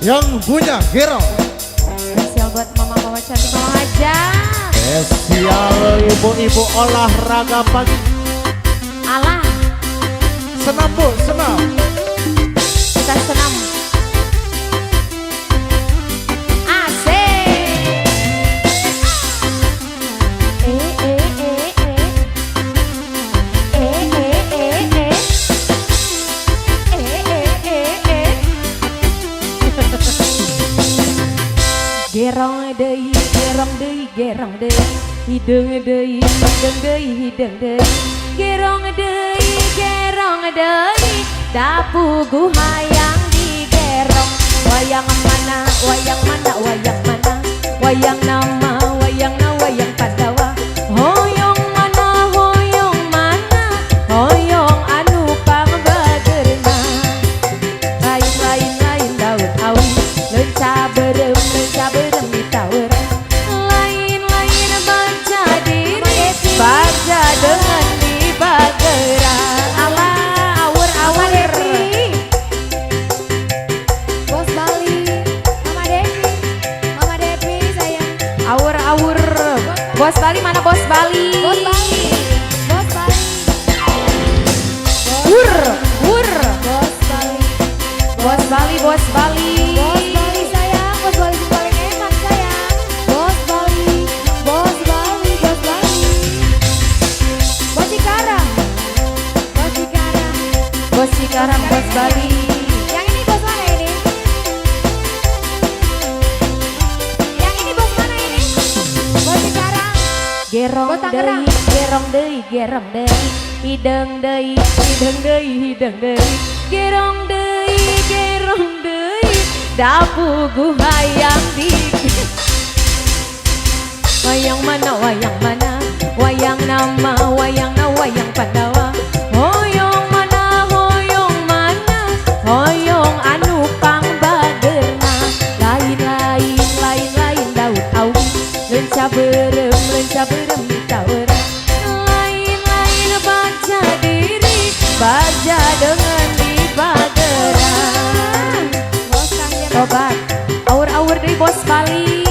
Yang punya Gerong. Spesial buat mama-mama cantik, mama aja. Spesial ibu-ibu olahraga pagi. Alah. Senam bu, senam. Kita senam. Asik. Eh eh eh eh. Eh eh eh eh. Eh eh eh eh. Gerong deui, gerong deui, gerong deui. Hideung deui, hideung deui, hideung deui. Gerong deui, gerong deui. Dapuguh hayang digerong. Wayang mana, wayang mana, wayang mana. Wayang nama, wayang na, wayang Pandawa. Hoyong mana, hoyong mana. Hoyong anu pangbagerna. Lain, lain, lain daun awi. Lenca beureum ditaweur. Lain, lain baca diri. Baca dengan dibageran. Alah, awur, awur. Bos Bali, Mama Devi, Mama Devi sayang. Awur, awur. Bos Bali mana bos Bali? Bos Bali, Bos Bali. Wur, wur. Bos Bali. Bos Bali, bos Bali. Bos Bali sayang, Bos Bali yang paling enak sayang. Bos Bali, Bos Bali, Bos Bali. Bos Cikarang, Bos Cikarang. Bos Cikarang, Bos Bali. Yang ini bos mana ini? Yang ini bos mana ini? Bos Cikarang. Gerong Bos Tangerang. deui, gerong deui, gerong deui. Hideung deui, hideung deui, hideung deui. Gerong deui, gerong deui. Dapuguh hayang di. Wayang mana, wayang mana. Wayang nama, wayang na, wayang Pandawa. Hoyong mana, hoyong mana. Hoyong anu pangbagerna. Lain, lain, lain, lain daun awi. Lenca beureum ditaweuran. Lain, lain baca diri. Baca dengan dibageran. Bos Tangerang. Tobat, awur-awur deui bos Bali.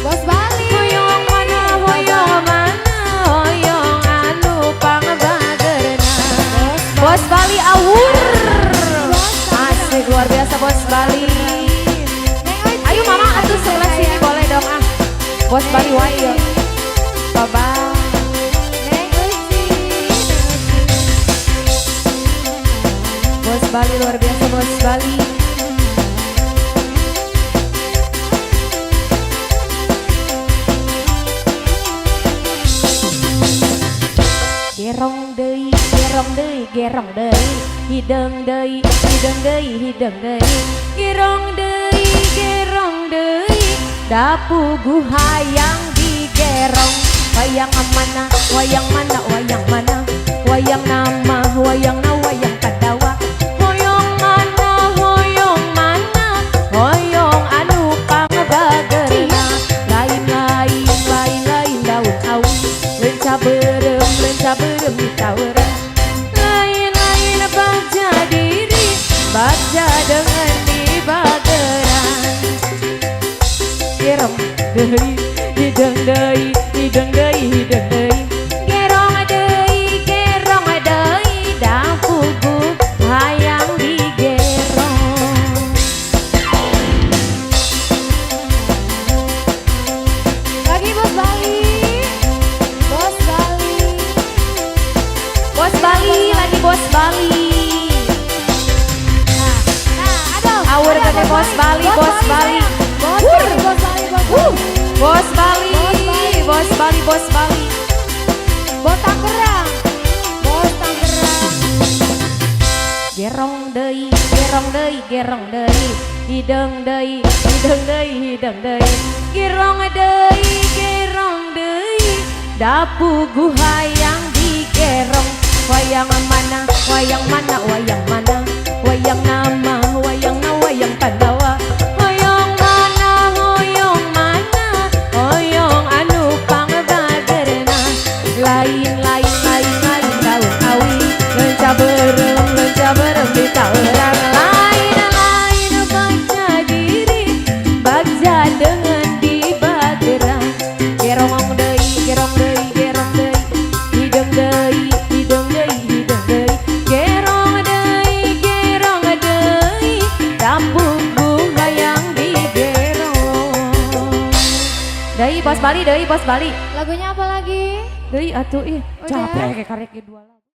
Bos Bali. Hoyong mana, hoyong mana, hoyong anu pangbagerna. Bos Bali awur. Asik luar biasa bos Bali. Ayo mama atuh sebelah sini boleh dong ah. Bos Bali wae ya. Bye-bye. Neng Uci. Bos Bali luar biasa bos Bali. Gerong deui, gerong deui, gerong deui. Hideung deui, hideung deui, hideung deui. Gerong deui, gerong deui. Dapuguh hayang digerong. Wayang mana, wayang mana, wayang mana. Wayang nama, wayang na, wayang Pandawa. Hoyong mana, hoyong mana. Hoyong anu pangbagerna. Lain, lain, lain, lain daun awi. Lenca beureum ditaweuran. Lain, lain baca diri. Baca dengan dibageran. Gerong deui, hideung deui, hideung deui, hideung deui. Gerong deui, gerong deui, dapuguh hayang digerong. Lagi Bos Bali. Bos Bali. Bos Bali, lagi bos Bali. Nah, nah, aduh. Awur Aduh, kata Bos Bali, Bos Bali. sayang. Bos Wur. Bali, Bos Bali, Bos Bali. Bos Bali, Bos Bali. bos Bali, bos Bali. Bos Tangerang. Bos Tangerang. Gerong deui, gerong deui, gerong deui. Hideung deui, hideung deui, hideung deui. Gerong deui, gerong deui. Dapuguh hayang digerong. Wayang mana, wayang mana, wayang mana. Wayang nama, wayang na, wayang Pandawa. Hoyong mana, hoyong mana. Hoyong anu pangbagerna. Lain, lain, lain, lain daun awi. Lenca beureum ditaweuran. Lain, lain Deui Bos Bali, deui Bos Bali. Lagunya apa lagi? Deui atuh ih, Udah. capek kayak karek dua.